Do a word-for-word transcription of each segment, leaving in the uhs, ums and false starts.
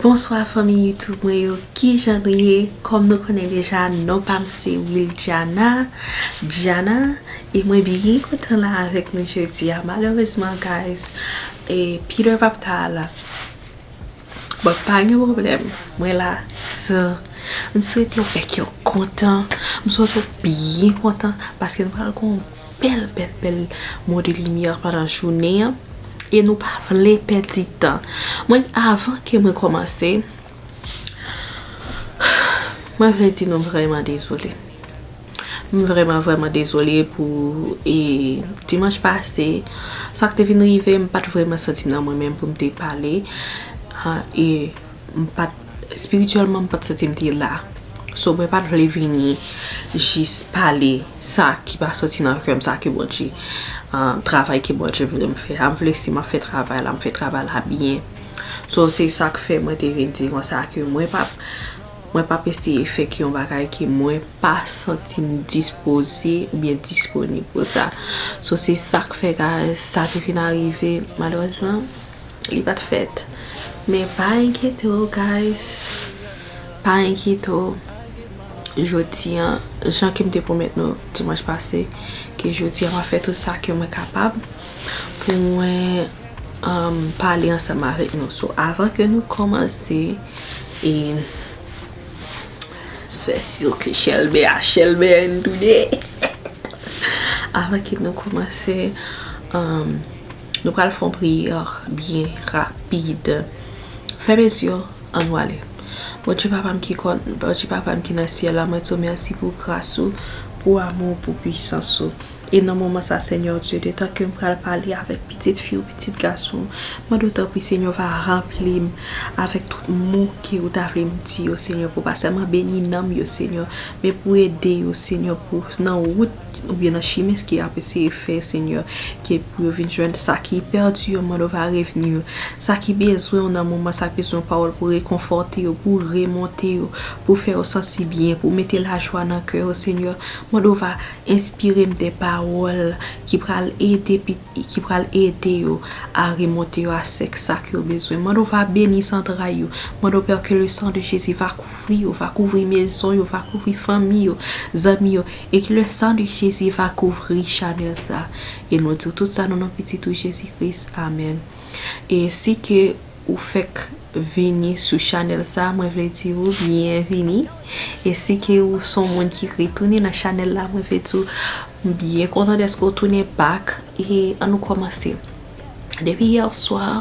Bonswa fanmi YouTube mwen yo, kijan nou ye? Kòm nou konnen deja, non pa m se Wildiana, Diana, e mwen byen kontan la avèk nou jodi a. Malerezman, guys, e Peter p ap ka la. But pa gen pwoblèm, mwen la. So, m swete w fè kè w kontan, m swete w byen kontan, paske nou pral gon bèl, bèl, bèl mo de limyè pandan jounen an. E nou pa vle pèdi tan. Mwen, avan ke mwen kòmanse, mwen vle di nou vrèman dezole. M vrèman, vrèman dezole pou, e, dimanch pase, sa k te vin rive, m pa t vrèman santi m nan mwen menm pou m te pale. Ha, e m pa t, espirityèlman, m pa t santi m te la. So, mwen pa t vle vini jis pale sa ki pa soti nan kè m, sa ke Bondye, ah, travay ke Bondye vle m fè a. M vle si m ap fè travay la, m fè travay la byen. So, se sa k fè mwen te vin di konsa ke mwen p ap, mwen p ap eseye fè ke yon bagay ke mwen pa santi m dispoze oubyen disponib pou sa. So, se sa k fè, guys, sa te vin arive, malerezman. Li pa t fèt. Men pa enkyete w, guys. Pa enkyete w. Jodi a, jan ke m te pwomèt nou dimanch pase, ke jodi a m ap fè tout sa ke mwen kapab pou mwen, um, pale ansanm avèk nou. So, avan ke nou kòmanse, e, fè si ke Chèlbè a, Chèlbè and today. Avan ke nou kòmanse, um, nou pral fè yon priyè byen rapid. Fèmen zye w, ann nou ale. Bondye papa m ki kòn, Bondye papa m ki nan syèl la, mwen di w mèsi pou gras ou, pou amou w, pou pwisans ou. E nan moman sa, Senyè Dye, detan ke m pral pale avèk pitit fi w, pitit gason w, mande w tanpri, Senyè, w va ranpli m avèk tout mo ke ou ta vle m di yo, Senyè, pou pa sèlman beni nanm yo, Senyè, men pou ede yo, Senyè, pou nan wout oubyen nan chimen ke y ap eseye fè, Senyè, ke pou yo vin jwenn sa ki pèdi yo, mande w va revni yo. Sa ki bezwen w nan moman sa, bezwen pawòl pou rekonfòte yo, pou remonte yo, pou fè yo santi byen, pou mete lajwa nan kè yo, Senyè, mande w va enspire m de pawòl ki pral ede pit-, ki pral ede yo a remonte yo a sèk sa ke yo bezwen. Mande w va beni zantray yo. Mande w, Pè, ke le sang de Jésus va kouvri yo, va kouvri mezon yo, va kouvri fanmi yo, zanmi yo, e ke le sang de Jésus va kouvri chanèl sa. E nou di w tout sa nan non pitit ou Jezi Kris. Amèn. E si ke ou fèk vini sou chanèl sa, mwen vle di ou byenvini. E si ke ou se yon moun ki retounen nan chanèl la, mwen vle di ou m byen kontan dèske w tounen back. E ann nou kòmanse. Depi yè swa,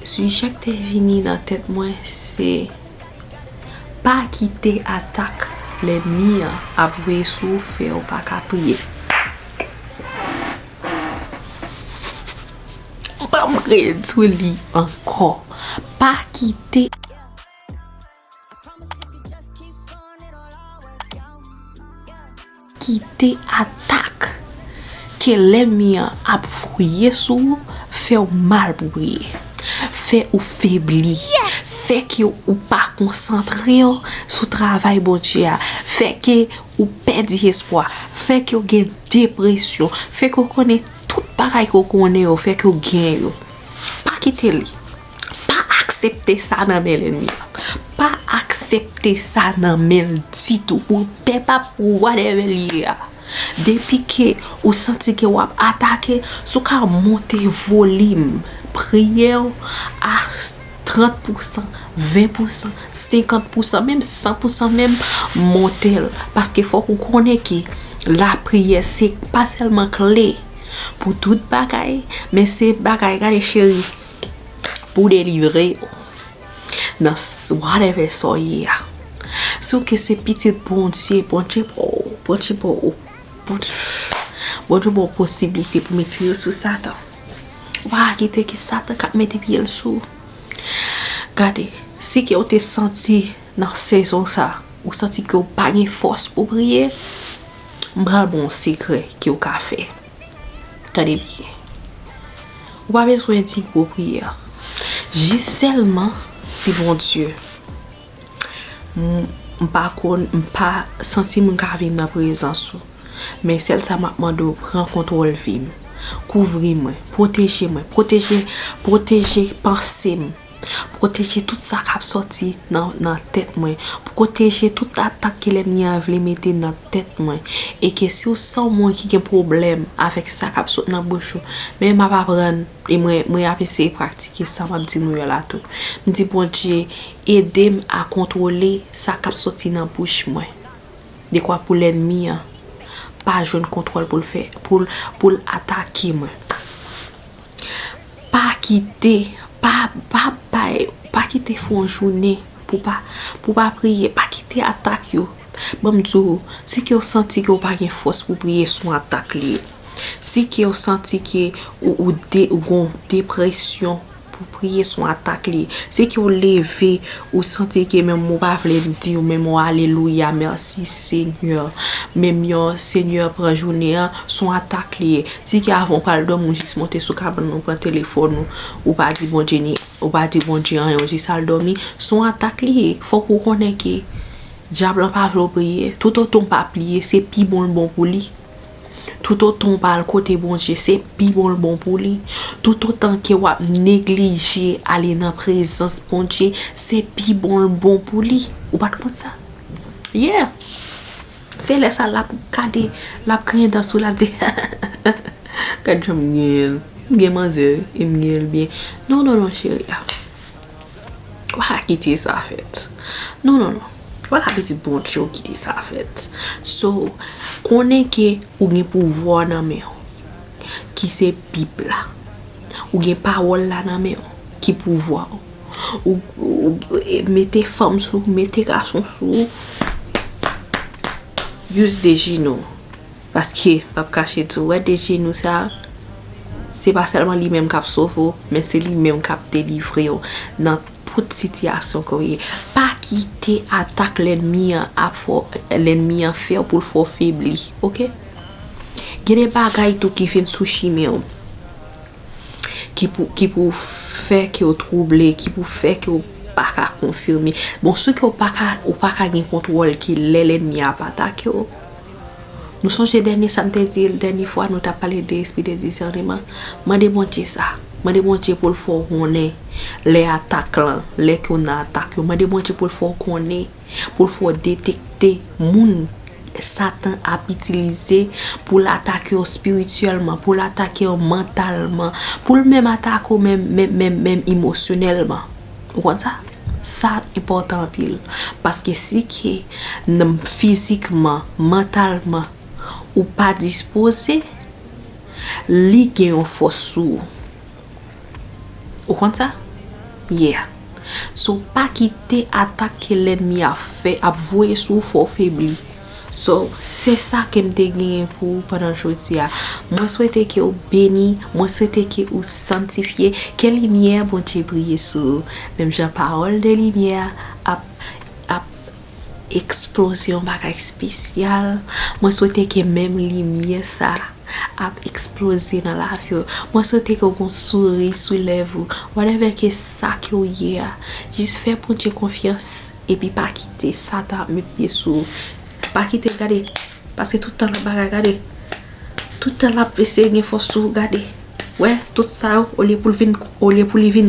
sijè k te vini nan tèt mwen se pa kite atak lènmi an ap voye sou ou fè w pa ka priye. Ban m redi w li ankò. Pa kite, kite atak ke lènmi an ap voye sou ou fè w mal pou priye. Fè ou febli. Fè ke ou pa konsantre w sou travay Bondye a. Fè ke ou pèdi espwa. Fè ke w gen depresyon. Fè ke w konnen tout bagay ke w konnen yo, fè ke w gen yo. Pa kite li. Pa aksepte sa nan men lènmi an. Pa aksepte sa nan men l ditou. Pou pèp ap whatever li ye a. Depi ke ou santi ke w ap atake, si w ka monte volim priyè w a trant pousan, ven pousan, senkant pousan, menm san pousan menm, monte l. Paske fòk ou konnen ke lapriyè se pa sèlman kle pou tout bagay, men se bagay, gade cheri, pou delivre w nan s-, whatever sa w ye a. Si w ke se pitit Bondye, Bondye ba w, Bondye ba w, Bondye ba w posiblite pou met pye w sou Satan. Ou pa ka kite ke Satan k ap mete pye l sou ou. Gade, si ke w te santi nan sezon sa, ou santi ke w pa gen fòs pou priye, m pral ba w yon sekrè ke w ka fè. Tande byen. Ou pa bezwen di gwo priyè. Jis sèlman di Bondye, m, m pa konn, m pa santi m ka viv nan prezans ou. Men sèl sa m ap mande w, pran kontwòl vi m. Kouvri mwen, pwoteje mwen, pwoteje, pwoteje panse m. Pwoteje tout sa k ap sòti nan, nan tèt mwen. Pwoteje tout atak ke lènmi an vle mete nan tèt mwen. E ke si w se yon moun ki gen pwoblèm avèk sa k ap sot nan bouch ou, men m ap aprann, e mwen, mwen ap eseye pratike sa m ap di nou yo la tou. M di, Bondye, ede m a kontwole sa k ap sòti nan bouch mwen. Dekwa pou lènmi an pa jwenn kontwòl pou l fè, pou l, pou l atake mwen. Pa kite, pa, pa bay, pa kite fè yon jounen pou pa, pou pa priye. Pa kite atak yo. Ban m di w, si ke w santi ke w pa gen fòs pou priye, se yon atak li ye. Si ke w santi ke ou, ou de, ou gon depresyon, pou priye se yon atak li ye. Si ke w leve, ou santi ke menm ou pa vle di w menm yon alelouya, mèsi Senyè. Menm yon Senyè pran jounen an, se yon atak li ye. Si ke avan w pral dòmi, ou jis monte sou kabann ou, pran telefòn ou, ou pa di Bondye ni, ou pa di Bondye anyen, ou jis al dòmi, se yon atak li ye. Fòk ou konnen ke dyab lan pa vle w priye. Toutotan w pa priye, se pi bon l bon pou li. Toutotan w pa al kote Bondye, se pi bon l bon pou li. Toutotan ke w ap neglije ale nan prezans Bondye, se pi bon l bon pou li. Ou pa t konn sa? Yeah. Se lè sa l ap gade, l ap griyen dan sou, l ap di, gad jan m gen l. M gen manzè, e m gen l byen. Non, non, non, cheri a. W pa ka kite sa fèt. Non, non, non. W pa ka pitit Bondye w kite sa fèt. So, konnen ke ou gen pouvwa w nan men w, ki se Bib la. Ou gen pawòl la nan men w, ki pouvwa w. Ou, ou, ou, e, mete fanm sou, mete gason sou. Use de jenou. Paske, m p ap kache di w, wè de jenou sa, se pa sèlman li menm k ap sove w, men se li menm k ap delivre w nan tout sitiyasyon ke w ye. Pa kite atak lènmi an ap fè w, lènmi an fè w pou l fè w febli, oke? Gen de bagay tou ki vin sou chimen w, ki pou, ki pou fè ke w twouble, ki pou fè ke w pa ka konfime. Bon, si ke w pa ka, ou pa ka gen kontwòl ki lè lènmi a ap atake w. Nou sonje dènye sa m te di l, dènye fwa nou t ap pale de espri de disèneman. Mande Bondye sa. Mande Bondye pou l fè w konnen lè atak lan, lè ke w nan atak yo. Mande Bondye pou l fè w konnen, pou l fè w detekte moun Satan ap itilize pou l atake w espirityèlman, pou l atake w mantalman, pou l menm atake w menm, menm, menm, menm emosyonèlman. Ou konn sa? Sa enpòtan anpil. Paske si ke n, fizikman, mantalman, ou pa dispoze, li gen yon fòs sou ou. Ou konn sa? Yeah. So, pa kite atak ke lènmi a fè, ap voye sou ou, fè w febli. So, se sa ke m te genyen pou ou pandan jodi a. Mwen swete ke ou beni, mwen swete ke ou sanktifye, ke limyè Bondye briye sou ou. Menm jan pawòl de limyè a ap, ap eksploze yon bagay espesyal. Mwen swete ke menm limyè sa ap eksploze nan lavi w. Mwen swete ke w gon souri sou lèv ou. Whatever ke sa ke w ye a, jis fè Bondye konfyans epi pa kite Satan ap met pye sou ou. Pa kite l gade, paske tout tan l ap bagay gade. Tout tan l ap eseye gen fòs sou ou gade. Wè, tout sa yo, olye pou l vin, olye pou li vin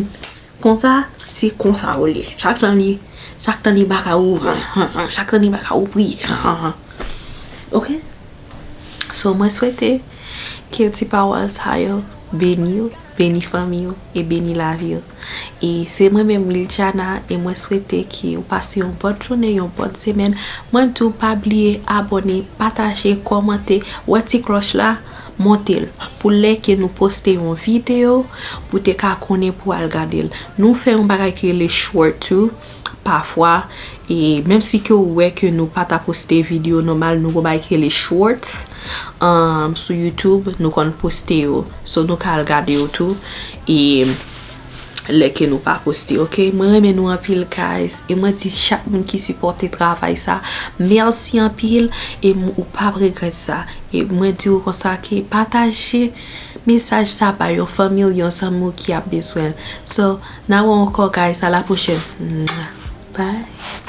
konsa, se konsa w ye. Chak tan li, chak tan li baka ou, chak tan li baka ou priye. Oke? So, mwen swete ke ti pawòl sa yo beni w, beni fanmi w e beni lavi w. E se mwen menm Wilchana, e mwen swete ke w pase yon bòn jounen, yon bòn semèn. Mwen di w pa bliye abòne, pataje, kòmante, wè ti klòch la, monte l. Pou lè ke nou poste yon videyo, pou te ka konnen pou al gade l. Nou fè yon bagay ki rele short tou, pafwa, e menm si ke w wè ke nou pa ta poste videyo nòmal, nou gon bagay ki rele shorts, um, sou YouTube, nou konn poste yo. So, nou ka al gade yo tou. E lè ke nou pa poste, oke? Mwen renmen nou anpil, guys. E mwen di chak moun ki sipòte travay sa, mèsi anpil. E m, ou p ap regrèt sa. E mwen di w konsa ke pataje mesaj sa ba yon fanmi w, yon zanmi w ki ap bezwen l. So, n a wè ankò, guys. A la pwochèn. Bye.